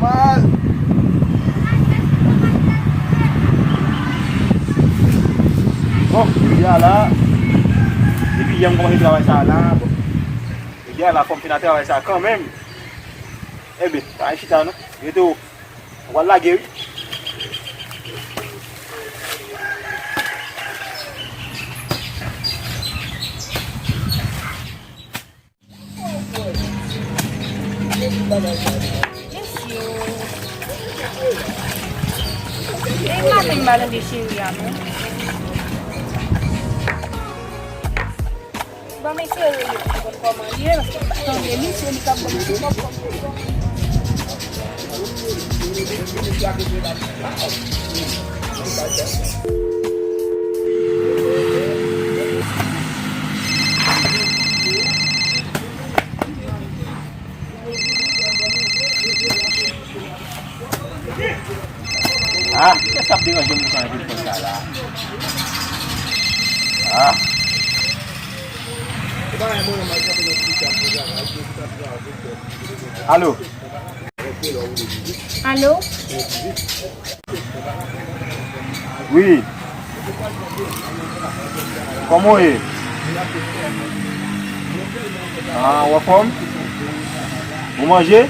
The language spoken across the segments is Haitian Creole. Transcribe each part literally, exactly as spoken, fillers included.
Mal. Bon, jodi a la, depi yè m kòmanse travay sa a la, bon. Jodi a la, fò m fin a travay sa a kanmenm. Ebyen, pa chita non. Rete w. Ou pral lage, wi. Mesye o. Depi maten m pa tande cheri a non. Ban m eseye rele pou m konn kòman l ye, paske m pa tande li, se li k ap ban m ti kòb kòm. Ah, kiyès k ap deranje m konsa nan telefòn sa la? Ah. Alo? Alo? Wi. Kòman w ye? Ah, w anfòm? Ou manje?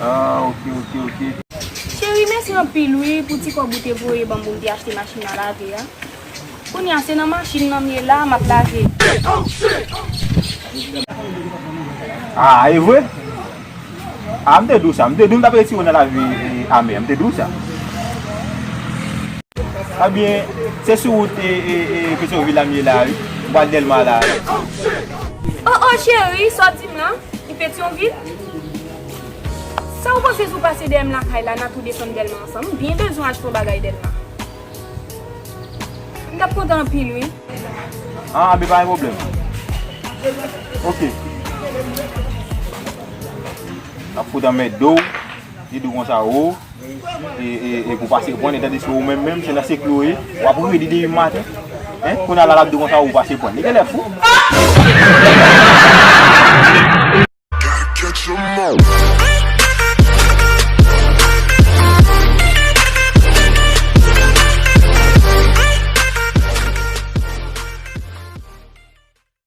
Ah, ok, ok, ok. Cheri, mèsi anpil wi pou ti kòb ou te voye ban m pou m te achte machin a lave a. Kounye a se nan machin nan m ye la, m ap lave. Ah, e vre? Ah, m te di w sa. M te di w m t ap retire w nan lavi, e, amè. M te di w sa. Ebyen, se sou wout, e, e, e, Petyonvil la m ye la, wi. M pral Dèlma la, wi. Oh, oh, cheri, sa w di m la? Ou Petyonvil? Sa w panse si w pase dèyè m lakay la, n a tou desann Dèlma ansanm? M byen bezwen achte yon bagay Dèlma. M t ap kontan anpil, wi. Ah, ben pa gen pwoblèm. Ok. N ap fout anmède w. Li di w konsa, o. E, e, e pou pase pran, tandiske ou menm, menm, se nan seklo w ye. W ap redi depi maten. Hein? Kounye a la, l ap di w konsa, ou pase pran. Li genlè fou.